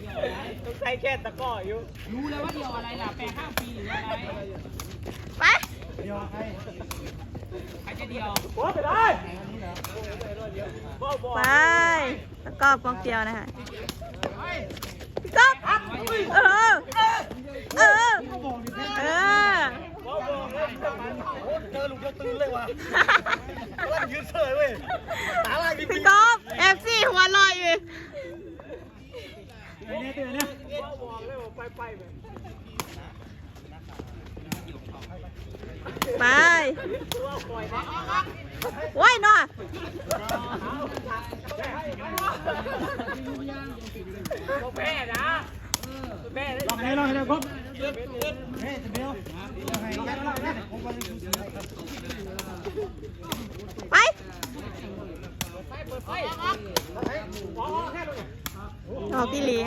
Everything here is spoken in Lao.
ຕ້ອງໃສ່ແຂນຕະກໍຢູ່. ຮູ້ແລ້ວວ່າດຽວອະໄລລະ ແປຫ້າປີຫຼືອະໄລ? ໄປ ດຽວໃຜ? ໃຜຈະດຽວ? ໄປ ຕະກໍກອງດຽວນະ ກອບ ເອີ ເອີ ເອີ ເຈີລູກດຽວຕື່ນເລີຍວ່ະ ກຳລັງຢືນເສີຍເວີຍ ຕາລາຍ ພີ່ກອບ ເອັຟຊີຫົວເລາະຢູ່. ໄປ ໂອ້ຍເນາະ ບໍ່ແພ້ນະ ບໍ່ແພ້ນະ ລອງໃຫ້ ລອງໃຫ້ໄດ້ຄົບ ໄປ ອອກອີ່ຫຼີ.